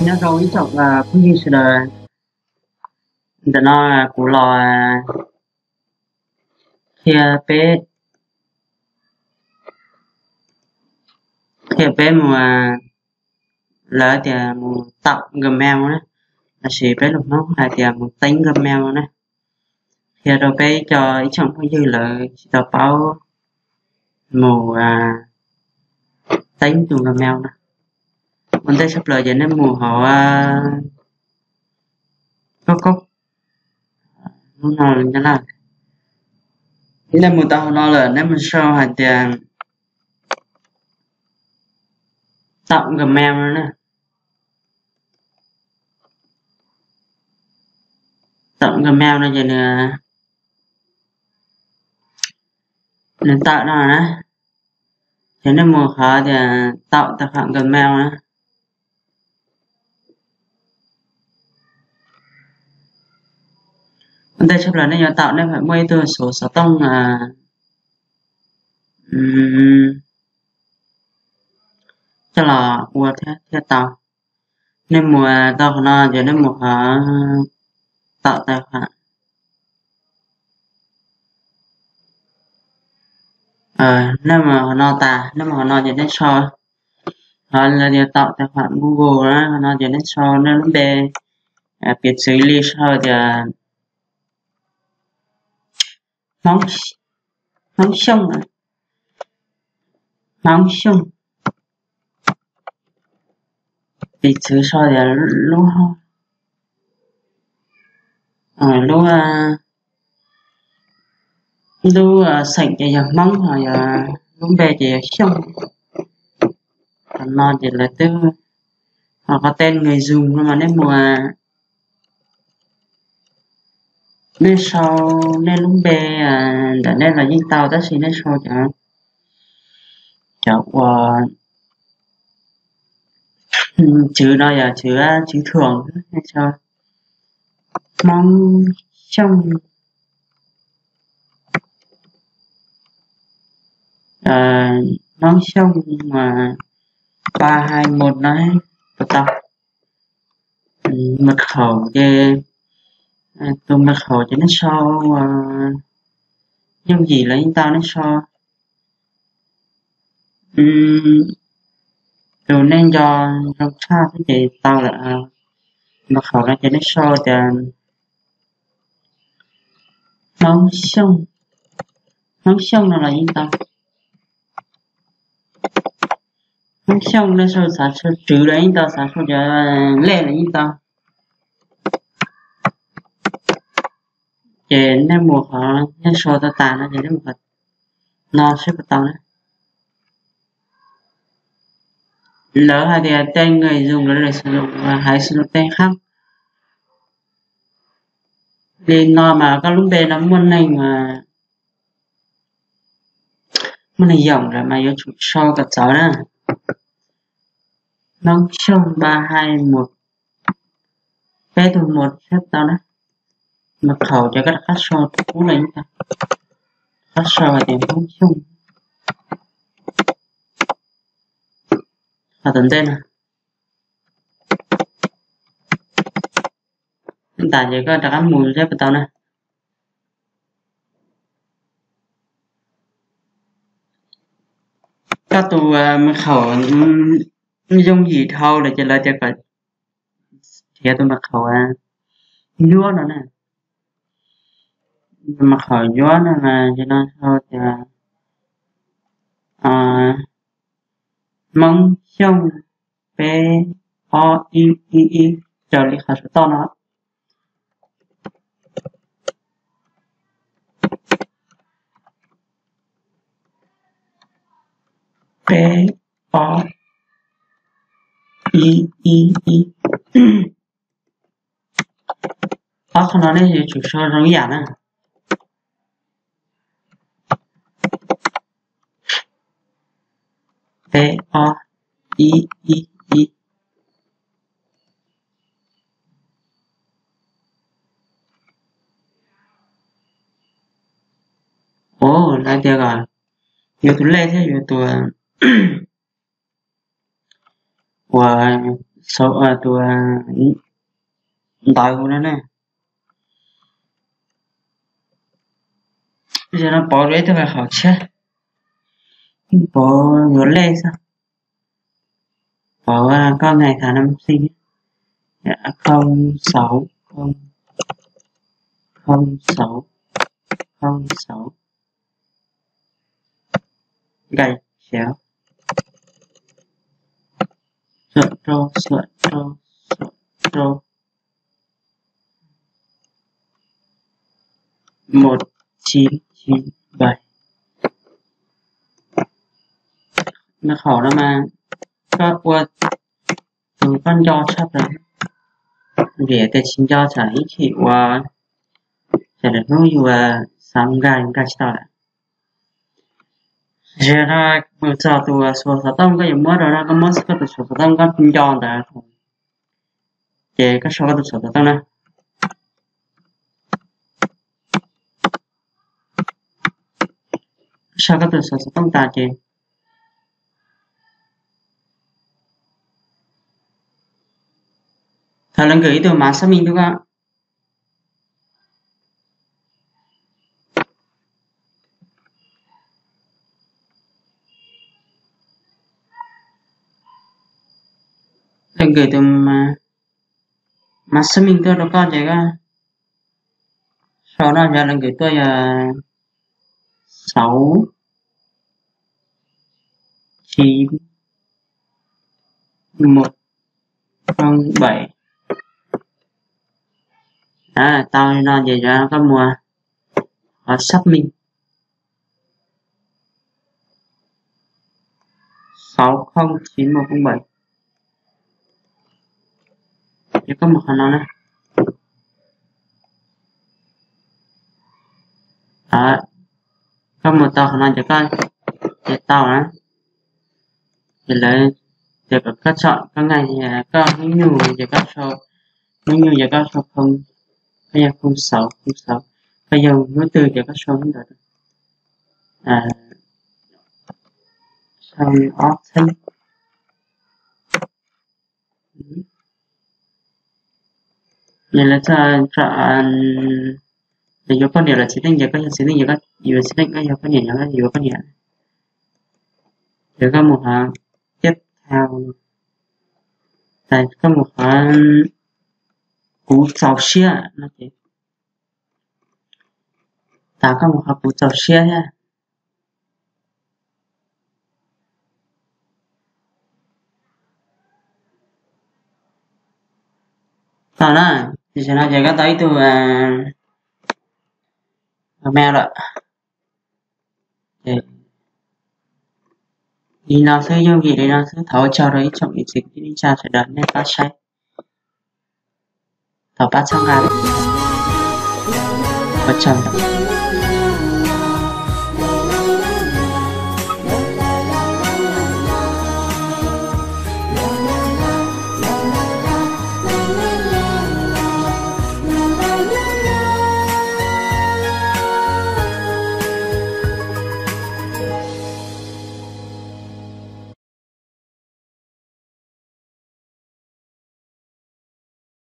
Nyob zoo ib tsoom phooj ywg sawv daws, ntawm no kuv los qhia peb, qhia peb mus, lawv tias mus taum Gmail na, lossis peb lus Hmoob hais tias mus teeb Gmail na. Qhia rau peb cov ib tsoom phooj ywg lawv tsis tau paub mus teeb tus Gmail na. Ua ntej tshaj plaws ces nej mus hauv Google, lub no na, nej mus tau hauv no lawm nej mus sau hais tias taum Gmail no na. Taum Gmail no ces nws, nws tawm no na, ces nej mus qhov tias taum tài khoản Gmail na. Ua ntej tshaj plaws nej yuav taum nej phải muaj ib tug số xov tooj coj los ua thiab thiaj tau. Nej mus tau qhov no ces nej mus qhov taum tài khoản. Nej mus qhov no tas, nej mus qhov no ces nej sau, qhov lawv tias taum tài khoản Google na, qhov no ces nej sau nej lub npe, piv txwv li sau tias Hmoob, Hmoob Xyooj, Hmoob Xyooj. Piv txwv sau tias lub, lub, lub xeem ces yog Hmoob, ho yog lub npe ces yog Xyooj. Qhov no ces lawv twb, ho qhov tên người dùng no mas nej mus, nej sau nej lub npe ntawm nej los yeej tau, tab sis nej sau cov, cov uas, tswv no yog tswv, tswv thuam, nej sau Hmoob Xyooj, Hmoob Xyooj ba hai một no puas tau. Mật khẩu ces, tus mật khẩu ces nej sau yooj yim los yeej tau, nej sau tus nej nco zoo tshaj xwb ces tau lawm. Mật khẩu no ces nej sau tias Hmoob Xyooj, Hmoob Xyooj no los yeej tau. Hmoob Xyooj nej sau xav sau tswv los yeej tau, xav sau cov lej los yeej tau. Ces nej mus qhov nej sau tau tas no ces nej mus qhov no seb puas tau na. Lawv hais tias tên người dùng là được sử dụng và hãy sử dụng tên khác. Li no mas koj lub npe no muaj neeg, muaj neeg yoom lawm mas yuav tsum sau kom txawv na. Hmoob Xyooj ba hai một, peb tug một seb tau na. Mật khẩu ces koj rov qab sau tus qub los yeej tau, rov qab sau hais tias Hmoob Xyooj. Qhov tom ntej no tas ces koj rov qab mus seb puas tau na. Koj tus mật khẩu yooj yim dhau lawm ces lawv tias kom nrhiav tus mật khẩu nyuab no na. Tus mật khẩu nyuab no mas ces no sau tias Hmoob Xyooj peb ob ib ib ib, raws li qhov saum toj no. Peb ob ib ib ib. Ob qhov no nej yuav tsum sau zoo ib yam na. Peb ob ib ib ib. Ua lawv tias kom yuav tus lej thiab yuav tus uas tus ntawv no ne. Yog no pauv rau ib tug hauv tshiab, pauv yuav lej xwb, pauv koj ngày tháng năm sinh, không sáu, không sáu, không sáu, gạch chéo, xuam rau, xuam rau, xuam rau, một chín chín bảy. Nyob hauv no mas koj ua tus koj nco tshaj plaws, vim tias tsis nco tsam ib chim ua tsam lwm hnub yus xav nkag nkag tsis tau lawm. Yog no mus txog tus xuas xov tooj koj yuav muab rau no, koj muab koj tus xuas xov tooj koj nco ntawd, ces koj sau koj tus xuas xov tooj na. Sau koj tus xuas xov tooj tas ces thaum lawv nkws ib tug mav xác minh tuaj koj, lawv nkws tus mav xác minh tuaj rau koj ces koj sau no, yog lawv nkws tuaj yog sáu chín một không bảy. Tau li no ces koj mus qhov xác minh sáu không chín một không bảy. Ces koj mus qhov no na. Koj mus tau qhov no ces koj ces tau na. Ces lawv, ces kom koj chọn koj ngày, koj hnub nyoog ces koj sau, hnub nyoog ces koj sau không, koj yog không sáu không sáu, koj yog hnub twg ces koj sau hnub ntawd. Sau ob tháng. Yog lawv txog tsom yuav poj niam los txiv neej, ces koj yog txiv neej, yog yuav txiv neej, koj yog poj niam, yog yuav poj niam. Ces koj mus qhov tiếp theo, koj mus qhov kuv txaus siab no ces, tas koj mus qhov kuv txaus siab thiab. Tau na, tam sim no ces koj tau ib tug mail lawm. Li no xwb, yooj yim li no xwb, thov ua tsaug rau ib tsoom niam txiv kwv tij neej tsa sawv daws nej pab saib, thov pab txhawb nqa, ua tsaug ntau.